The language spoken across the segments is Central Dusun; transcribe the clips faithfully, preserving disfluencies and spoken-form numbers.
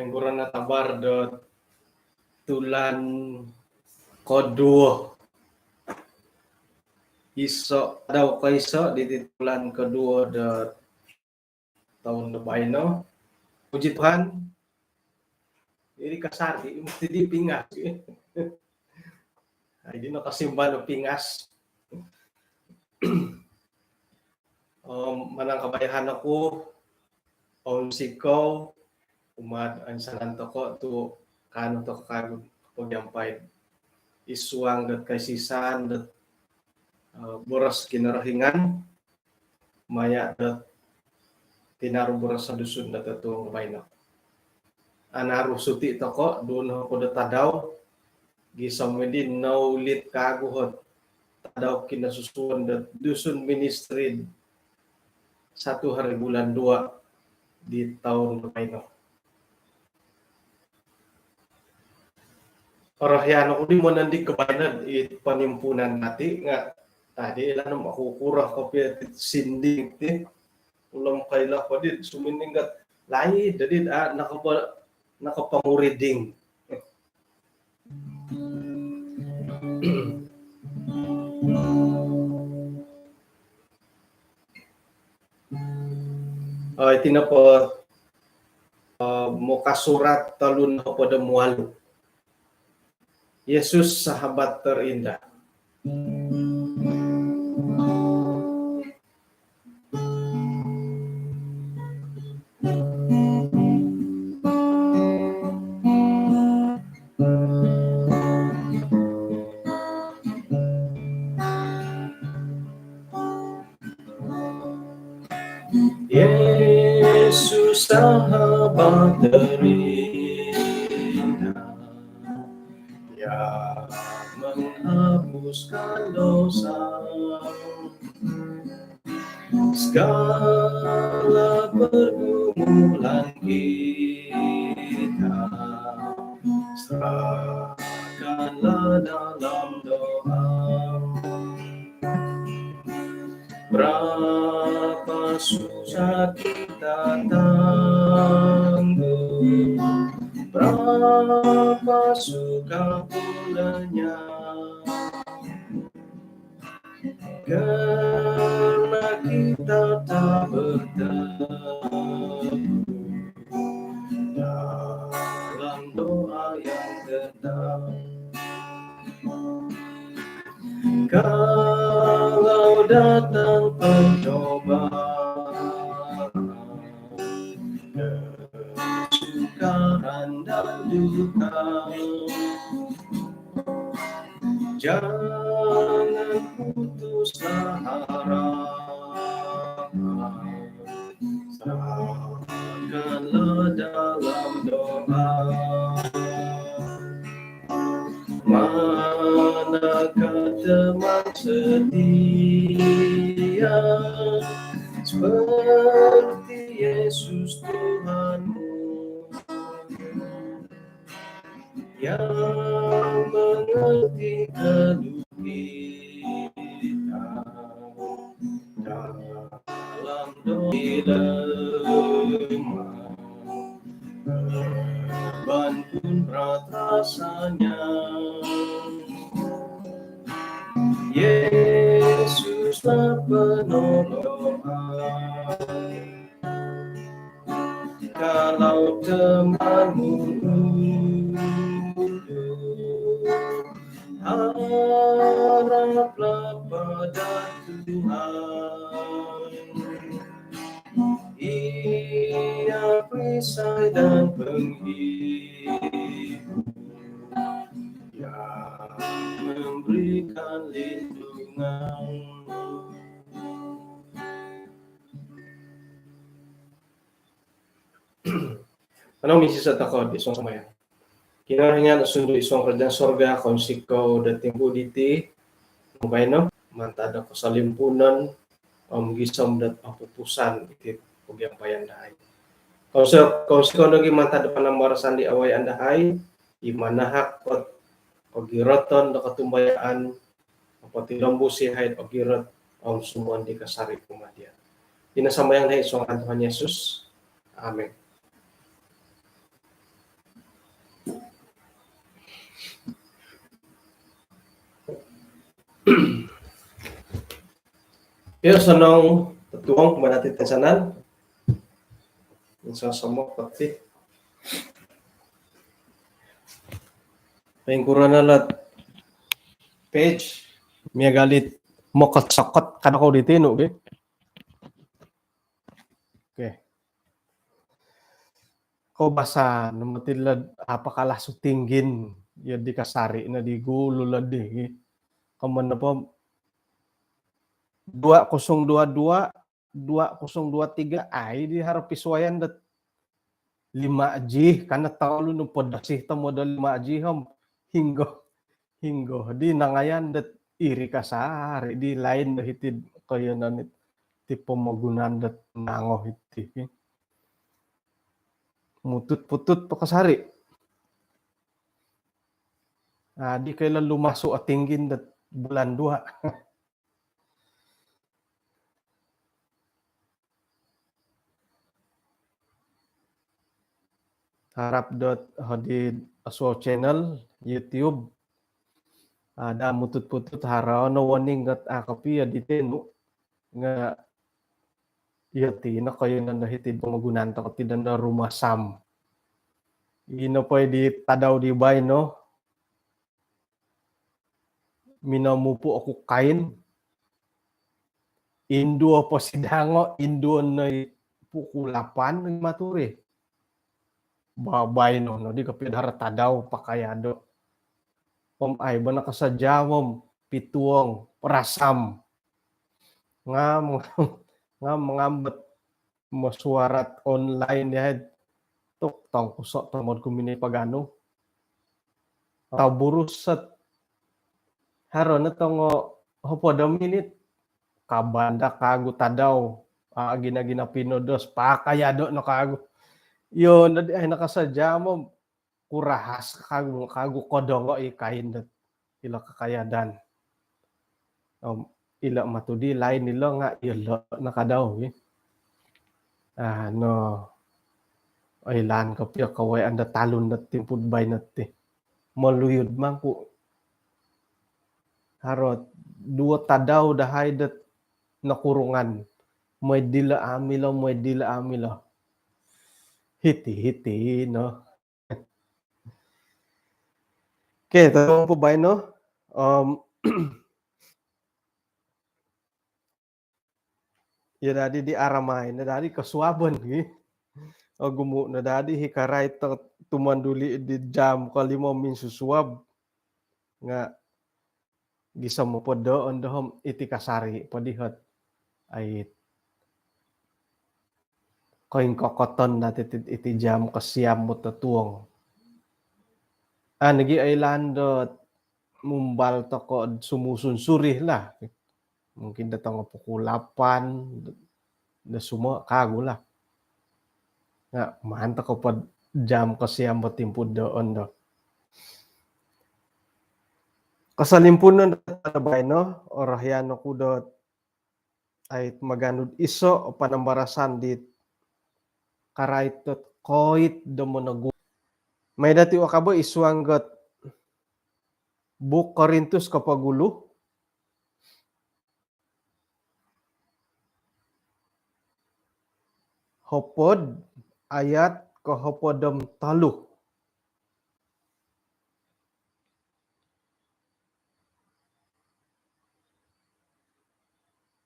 Ingkuron no tabar do tulan koduo. Iso, tadau koiso diti tulan koduo do toun do baino. Puji Tuhan. Iri kasari mesti dipingas. Jadi no kasimban pingas. Om manang kabayahan oku, om sikou, umat insanan toko tu kaanu toko kagu pogiampai id suang dot kaisisan dot, eh, boros Kinorohingan, maya dot tinaru boros Dusun dot totuong baino. Anaru suti toko, duo nohopod o tadau, gisom id noulit kagu ot tadau kinosusuon do Dusun Ministry satu hari bulan dua di toun baino. Orohian oku di monondik ko baino i panimpunan dati nga tadi lah no oku kuro kopio sinding ti. Ulom kailo ko di suminding kat laid, jadi, ah, nakapa-, nakapanguriding. Oh, iti nopo, eh, muka surat tolu nohopod om walu. Yesus, sahabat terindah. Yesus, sahabat terindah, yang menghapuskan dosa. Segala pergumulan kita serahkanlah dalam doa. Berapa susah kita tanggung, berapa suka pun lenyap. Karena kita tak berteduh dalam doa yang tetap. Kalau datang pencobaan, kesukaran dan duka, jangan putuslah harapan, serahkanlah dalam doa. Manakah teman setia seperti Yesus Tuhanmu, yang mengerti keluh kita dalam doa lemah, beban pun berat rasanya. Yesuslah penolong. Kalau temanmu, haraplah pada Tuhan. Ia perisai dan penghibur yang memberikan lindungan. Kanou misisa tokou id suang sambayang. Kinorohingan sundu id suang kerajaan sorga, kounsikou do timpu diti baino mantad do kosolimpuunon om gisom do opupusan iti pogiampayan dahai. Kounsi-, kounsikou nogi mantad do panambarasan di awayaan dahai, i manahak dot kogiroton do kotumbayaan, potilombus yahai do ogirot om sumuang di kasari kumaa dia. Iti no sambayang dahai id suang ngaran Tuhan Yesus. Amin. Yo, osonong totuong kumaa dati toinsanan. Insya Allah, semoga pasti. Poingkuro no lo page, miagal dit mokot-sokot ka dokou di tinu, ki. Okey. Koubasanan moti lo, apakah sutinggin, yo, di kasari no di gulu lo di, ki. Komoyon nopo, dua kosong dua dua, dua kosong dua tiga, ai di haro pisuayan dot lima G, ka no tolu no podo sih tomo do lima G om. Hinggo, hinggo di nangayan dot iri kasari di lain do hiti koyonon it, ti pomogunan dot nango hiti. Mutut-putut po kasari. Ah, di koilo lumasu o tinggin dot bulan dua. Harap dot hodi osuau channel YouTube. Ada mutut-putut, haro no warning dot, ah, kopio di tinu. Nga iyo ti no koyonon do hiti pomogunan tokou ti do rumasam. Ino po i di tadau di baino, minomupu oku kain. Induo po sidango, induo no i pukul lapan maturi. Ba-, baino nodi kopio do haro tadau pakayado. Om ai bo nakasaja om pituong, rasam. Ngam, ngam, ngam mangambut mesyuarat online ya, tu tongkuso tomod ku mini paganu. Tau buruset. Haro no tongo hopod o minit. Kaban da kagu tadau. Ah, gina-gina pinodos, pakayado no kagu. Yo, nodi ai nakasaja om kurahas kagu, kagu kodongo i kain dot ilo kakayadan. Om ilo matudi lain ilo nga ilo no kadau, ki. Ah, no. Oilaan kopio kawayaan do talun do timpu baino ti. Moluyud mangku. Haro duo tadau dahai dot nokurungan. Mooi dilo amilo, mooi dilo amilo. Hiti-hiti no. Okey, totuong po baino. Om, yo, dadi di aramai no dadi kosuabon, ki. Ogumu no dadi i karait tumanduli di jam kolimo minsusuab. Nga gisom po do ondo om iti kasari po di ot, ai, koingkokoton dati iti, iti jam kosiam mototuong. Anu gia, oilaan dot mumbal tokou sumusun suri lah. Mungkin do tongo pukul lapan do sumo kagu lah. Nga maan tokou po jam kosiam po timpu do ondo. Kosolimpunon do baino, orohian oku dot ai maganu do iso panambarasan dit karait dot koit do monogu. Mai dati wakabo id suang dot Buuk Korintus kopogulu, hopod ayat kohopod om tolu.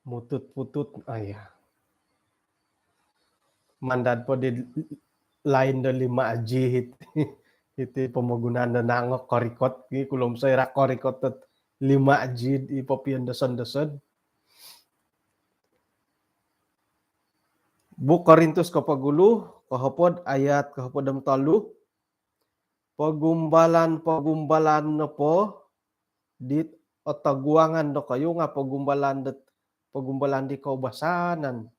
Mutut-putut, ah, ya. Mandad po di lain do lima G hiti, hiti pomogunan do nango korikot, ki, kulom soira korikot dot lima G i popion doson-doson. Buuk Korintus kopogulu, kohopod ayat kohopod om tolu. Pogumbalan-pogumbalan nopo dit otoguangan dokoyu nga pogumbalan dot, pogumbalan di koubasanan.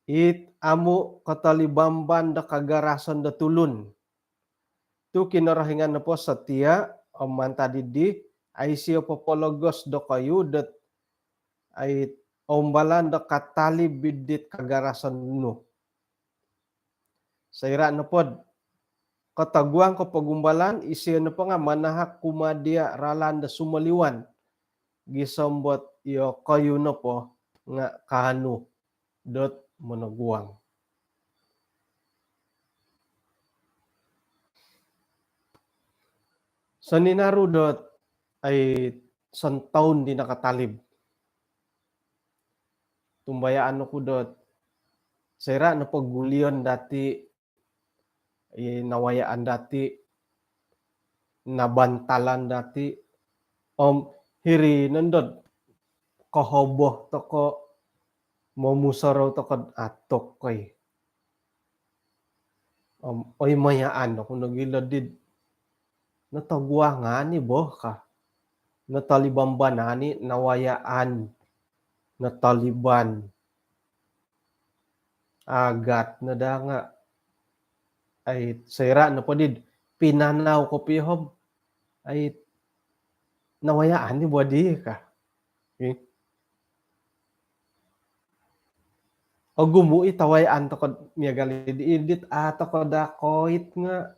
It amu kotolimbalan do kagarasan do tulun. Tu Kinorohingan nopo setia, om mantad dii, ai isio popologos dokoyu dot, ai, umbalan do katalib id dit kagarasan nu. Soira nopo do kotoguang ko pogumbalan, isio nopo nga manahak kumaa dia ralan do sumoliwan gisom dot iyokoyu nopo nga' kaanu dot monoguang. Soninaru dot ai sontoun di nakatalib, tumbayaan oku dot soira' nopo gulion dati', i nawayaan dati', nabantalan dati', om hiri nondo dot kohobo toko', momusorou toko'd atuk koi. Om oi mayaan oku nogi' lo did notoguangan i' bo ka. Notoliban banan i' nawayaan. Notoliban. Agat no daa nga'. Ai, soira' nopo did pinanau kopio om, ai, nawayaan i' bo di ka. Ih. Ogumu' i tawayaan toko' miagal i' di, i dit a' toko' daa koit nga'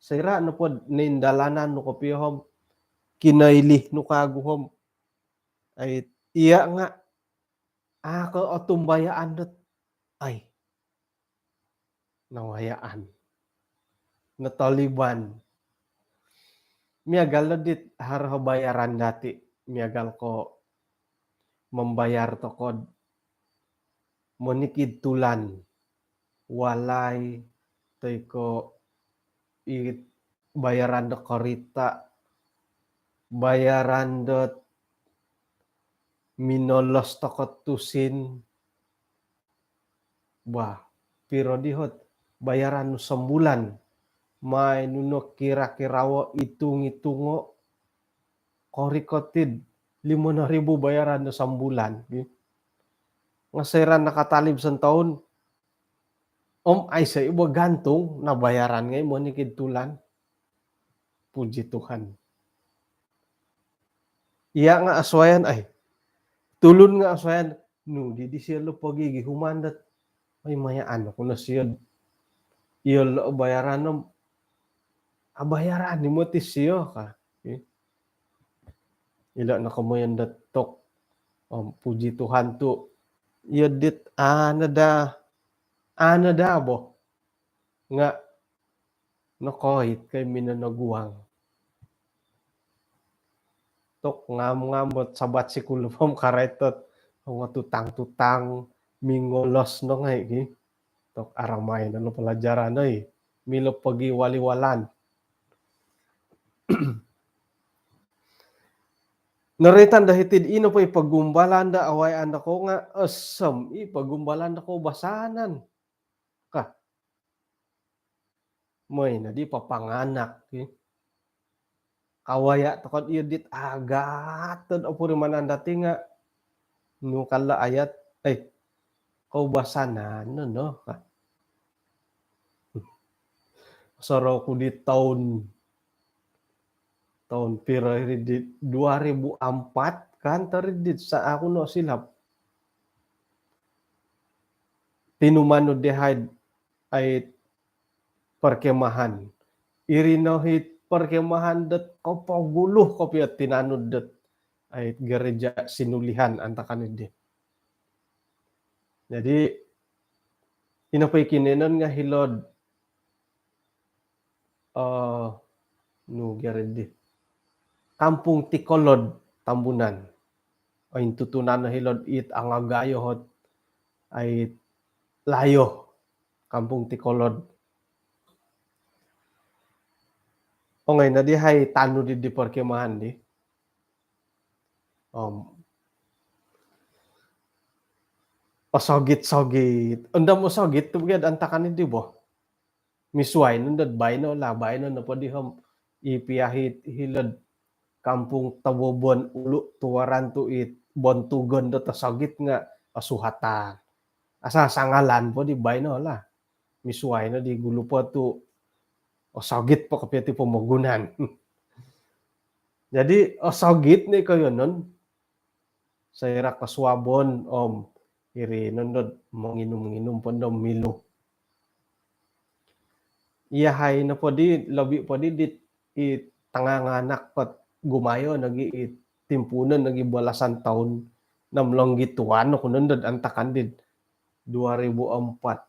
soira' nopod noindalanan nu kopio om, kinoilih nu kagu om, ai, iya' nga' a' ko' otumbayaan dot, ai, nawayaan. Notoliban. Miagal no dit haro bayaran dati', miagal ko' mambayar toko'd monikid tulan, walai, toi ko' i bayaran do korita', bayaran dot minolos toko'd tusin. Bah, piro di hot bayaran nu sombulan? Mai nu no kira-kirawo, itung-itungo', korikot id limo no ribu bayaran nu sombulan. Nga' soira' nakatalib sontoun om aiso i' bo gantung, nabayaran ngai' monikid tulan. Puji Tuhan. Iya' nga' osuayan, ai, tulun nga' osuayan, nu di, di sio lo pogigihuman dot, ai, mayaan oku no sio, iyo lo bayaran om, abayaran i' moti sio ka. Ih. Ilo' no komoyon dot tok. Om puji Tuhan tu' iyo dit a' no daa, a' no daa bo. Nga' nokoit kai minonoguang. Tok ngam-ngam bot Sabat sikul om karait dot ongo tutang-tutang mingolos no ngai' ki. Tok aramai no pelajaran oi. Milo pogiwali-walan. Noroitan do hiti'd ino po i pogumbalan do awayaan dokoyu nga' osom i pogumbalan do koubasanan. Ka. Moi noddi papanganak, ki. Kawaya' toko'd iyo dit agat to'd opurimanan dati' nga' nu ka lo ayat, eh, koubasanan no, no, ka. Sorou ku di toun, toun piro iri di, dua ribu ampat kan, tari di sa' aku no silap. Tinumanud dahai'd ai perkemahan. Iri no hi perkemahan dot kopogulu kopio tinanud dot ai gereja Sinulihan antakan iddi. Jadi, ino po i kinoiyonon nga' hilo'd, eh, nu gia ri di, Kampung Tikolod, Tambunan. Ointutunan no hilo'd it angagayo hot ai layo, Kampung Tikolod. Ongoi noddi hai tanud di, di perkemahan di. Om osogit-sogit. Ondom osogit tu' gia antakan iddi bo. Misuwai nondo'd baino lah, baino nopo di om i piya hi hilo'd Kampung Tobobon Ulu Tuwaran tu' i bontugon dot osogit nga' osuhatan. Asa sangalan po di baino lah. Misuwai no di gulu po tu' osogit po kopio ti pomogunan. Jadi osogit ni koiyonon, soira' kosuabon om iri nondo'd monginum-nginum po ndo milo. Iyahai nopo di, lobi po di, di i tanganganak pot gumayo nogi i timpuunon nogi balasan toun, nam longgi tuan oku nondo antakan di dua ribu empat.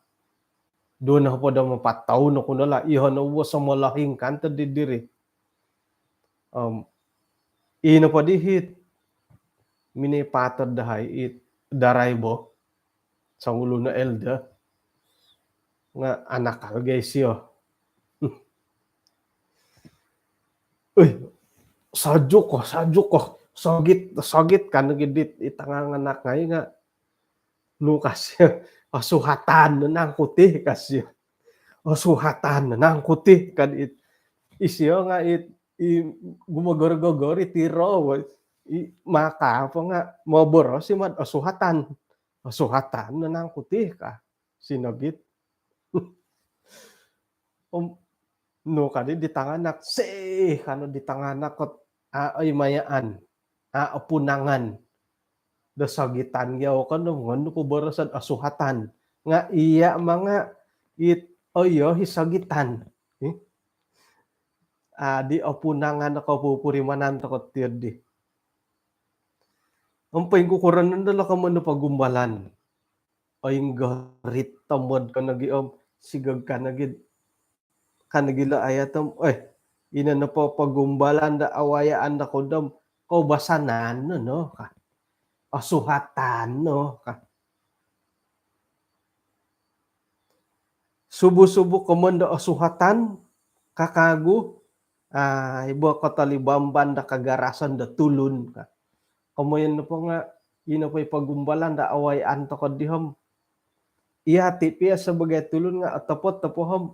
Duo nohopod om apat toun oku no lah, iyoho' no bo somolohing kan to di diri. Om, ino po di hit, minoi patod dahai it darai bo, songulun no elder, nga anakal gai sio. Uih, sajuk ko, sajuk ko, sogit, sogit kan gidit i tanganganak ngai nga, nu ka sio, osuhatan no nangku ti ka sio. Osuhatan no nangku ti kan it. Isio nga it, i gumogor-gogor i tiro, woi. I maka apa nga moboros i mad osuhatan. Osuhatan no nangku ti ka. Sinogit. Om, nu kadi di tanganak, sih, kano di tanganak kot, a, oi mayaan, a, opunangan. Do sogitan gia okon, ngon ku boroson osuhatan. Nga iya manga it, oyo hi sogitan. Ih. A, di opunangan ko pupurimanan toko tiyo di. Om poingkukuro nondo lo komoyon do pogumbalan. Oinggorit tomod ko nogi om, sigog ka nogi, ka nogi lo ayat om, eh, ino nopo pogumbalan do awayaan do kodom, koubasanan no, no, ka. Osuhatan no, ka. Subu-subu komoyon do osuhatan, ka kagu, a, ibo kotolibamban do kagarason do tulun, ka. Komoyon nopo nga, ino po i pogumbalan do awayaan toko di om, iyati pia sebagai tulun nga otopot topo om,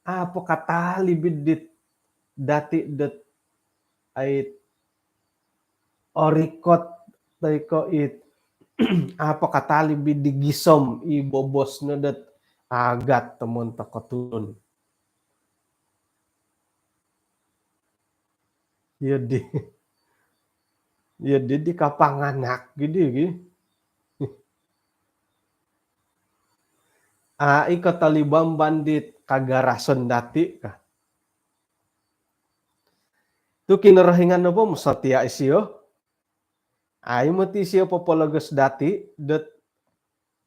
apo katalib i dit dati dot, ai, orikot toi ko it, apo katalib i di gisom i bobos no dot agat tomon toko tulun. Iyo di. Iyo di, di kapanganak gidi gi. A, i kotolibamban dit kagarason dati ka. Tu Kinorohingan nopo mosotia isio. Ai moti isio popologos dati dot,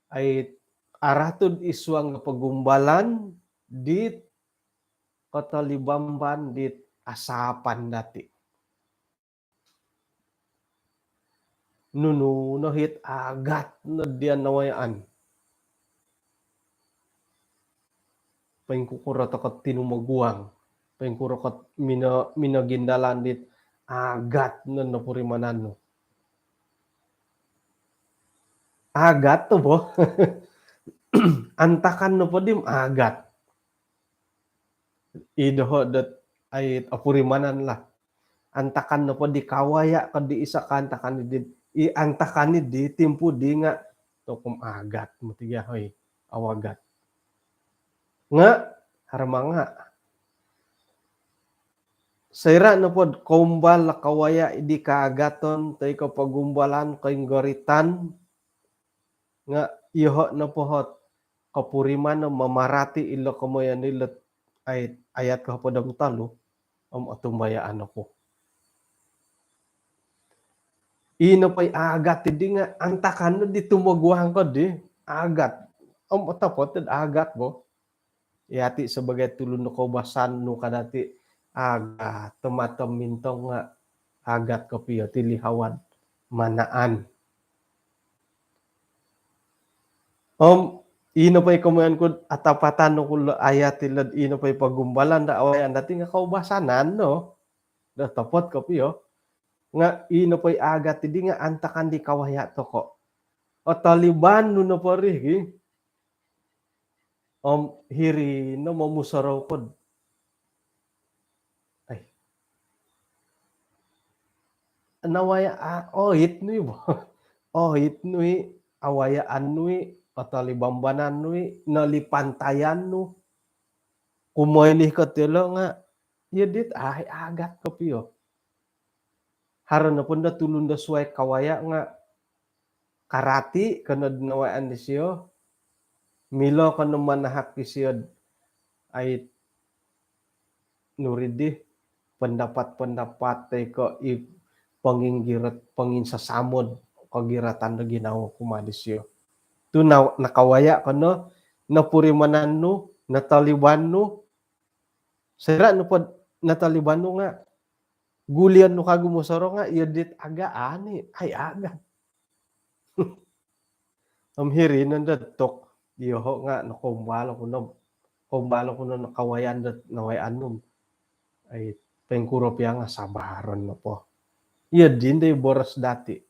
ai, aratud id suang pogumbalan dit kotolibamban dit asapan dati. Nunu no hit agat no diya nawayaan. Poingkukuro toko tinumoguang. Poingkuro ko mino, minogindalan dit agat no nopurimanan nu. Agat tu bo. Antakan nopo di om agat. I doho dot, ai, opurimanan lah. Antakan nopo di kawaya ko di iso kaantakan di, i antakan di timpu di nga tokom agat moti gia, hoi, awagat. Nga, haro manga. Soira nopo do koumbal kawaya di kaagaton, toi ko pogumbalan, koinggoritan, nga iyoho nopo ot kopuriman no mamarati ilo komoyon ilo ayat, ayat kohopod om tolu, om otumbayaan oku. Ino po i agat di nga antakan no di tumoguang ko di agat. Om otopot agat bo. Iyati sebagai tulun do koubasan nu ka dati agat, tomato mintong nga agat kopio ti lihawad manaan. Om, ino po i komoyon ku atapatan no kulo ayat ilo, ino po i pogumbalan do awayaan dati nga koubasanan no. Do topot kopio. Nga ino po i agat di nga antakan di kawaya toko. Otolibanu nopo ri gi. Om hiri no momusorou ko do, ai, nawaya, a, oit nu i bo. Oit nu i, awayaan nu i, otolibambanan nu i, nolipantayan nu. Kumoilih ko tilo nga, iyo dit, ai, agat kopio. Haro nopo do tulun do suai kawaya nga karati ko no nawayaan disio, milo ko no manahak disio, ai, nu ri di, pendapat-pendapat toi ko i ponginggirat, ponginsasamod kogiratan do ginawo kumaa disio. Tu na, nakawaya' ko no, nopurimanan nu, nataliban nu, soira' nopo nataliban nu nga' gulion nu kagu mosorou nga' iyo dit agaan i', ai agaan. Om hiri nondo tok, iyoho' nga' nokoumbal oku no, koumbal oku no nakawayaan dot nawayaan nu. Ai, poingkuro pia nga' sabaron nopo. Iyo dino i boros dati'.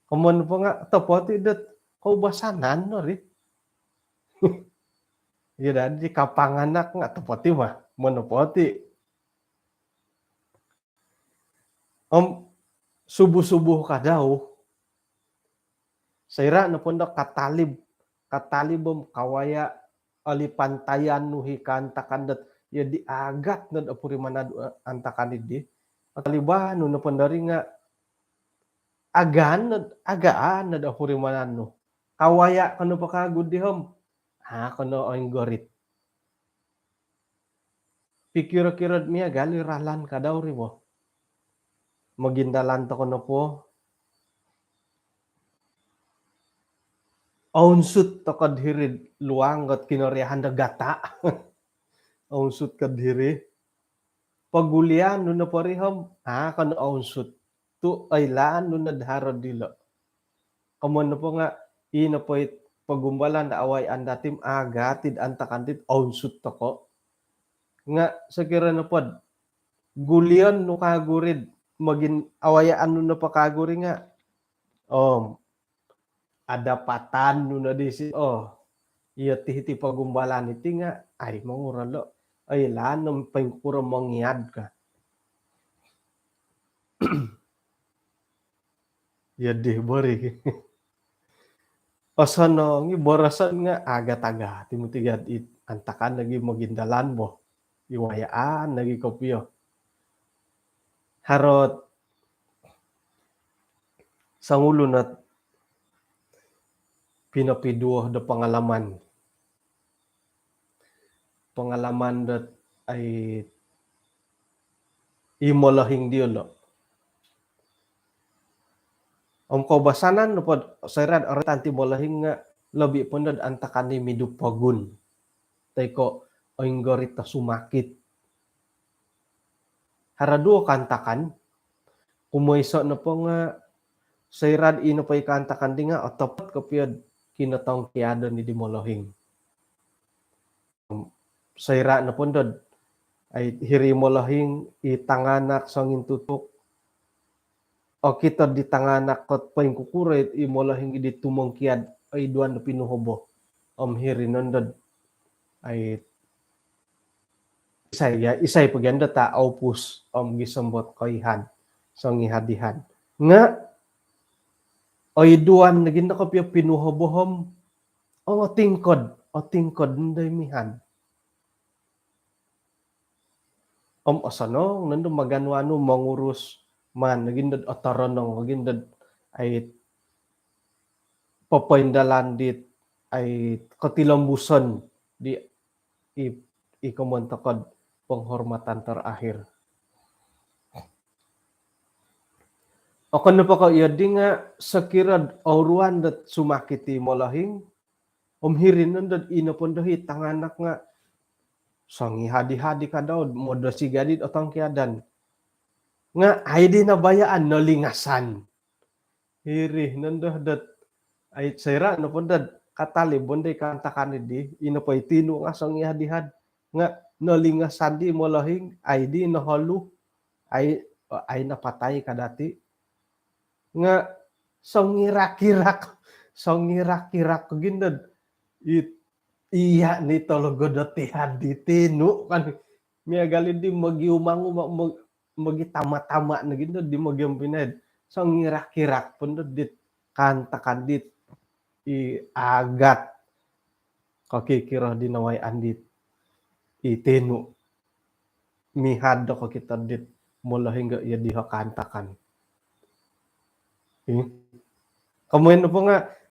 Komoyon nopo nga' topoti' dot koubasanan no ri. Iyo dadi kapanganak nga' topoti' mah, monopoti'. Om subuh-subuh kadau, soira' nopo ndo katalib, katalib om kawaya' olipantayan nu i kaantakan dot iyo di agat nod opurimanan nu antakan di. Kataliban nu nopo ndo ri nga' agaan nod, agaan nod opurimanan nu. Kawaya' ko nopo kagu di om, aa ko no oinggorit. Pikiro-kiro'd miagal i ralan kadau ri bo. Mogindalan toko nopo, ounsut toko'd hiri'd luang ot kinoriahan do gata'. Ounsut ko'd hiri. Pogulian nu nopo ri om, aa ko no ounsut. Tu' oilaan nu nod haro dilo'. Komoyon nopo nga' i nopo it pogumbalan do awayaan dati' om agat i'd antakan dit ounsut toko'. Nga' sokiro nopod gulion nu kagu ri'd mogin, awayaan nu nopo kagu ri nga', om adapatan nu nodi si, oo, iyo ti hiti pogumbalan iti nga', ai, monguro lo', oilaan nu poingkuro mongiad ka. Iyo di bo ri. Osonong i boroson nga' agat-agat i muti gad it antakan lagi mogindalan bo. Iwayaan lagi kopio. Harot songulun ot pinopiduo do pangalaman. Pangalaman dot ai i molohing diolo'. Om koubasanan nopod soira'd oroitan ti molohing nga' lobi' po ndod antakan i midu pogun. Toi ko' oinggorit o sumakit. Haro duo kaantakan, kumoiso' nopo nga' soira'd i nopo i kaantakan di nga' otopot kopio'd kinotongkiadon i di molohing. Soira' nopo ndod ai hiri molohing i tanganak songintutuk, okito di tanganak kot poingkukuro i molohing di tumongkiad, oiduan do pinuhobo. Om hiri nondod ai isai gia, isai po gia ndo ta' oupus om gisom dot koihad, songihad-ihad. Nga' oiduan nogi ndo kopio pinuhobo om, oo, otingkod, otingkod ndo i mihad. Om osonong nondo maganu-anu mongurus, maan nogi ndod otoronong nogi ndod ai popoindalan dit ai kotilombuson di i, i komoyon toko'd penghormatan terakhir. Okon nopo ko' iyo di nga' sokiro'd ouruan dot sumakit i molohing, om hiri nondod i nopo ndo i tanganak nga' songihad-ihad i kadau'd modosi gadi'd otongkiadan. Nga' ai di nabayaan, nolingasan. Hiri nondo dot ai soira' nopo ndod katalib bo ndo i kaantakan di, i nopo i tinu' nga' songihad-ihad. Nga' nolingasan di molohing, ai di noholu, ai, ai napatai ka dati'. Nga' songirak-irak, songirak-irak gi ndod it, iya' ni tologod ot ihad di tinu' kan. Miagal i di mogiumang-umang, mo-, mogitama-tama nogi ndod di mogiompinai'd songirak-irak po ndod dit kaantakan dit i agat. Kokikiro di nawayaan dit i tinu'. Mihad do kokito dit molohing nga' iyo diho kaantakan. Ih. Komoyon nopo nga'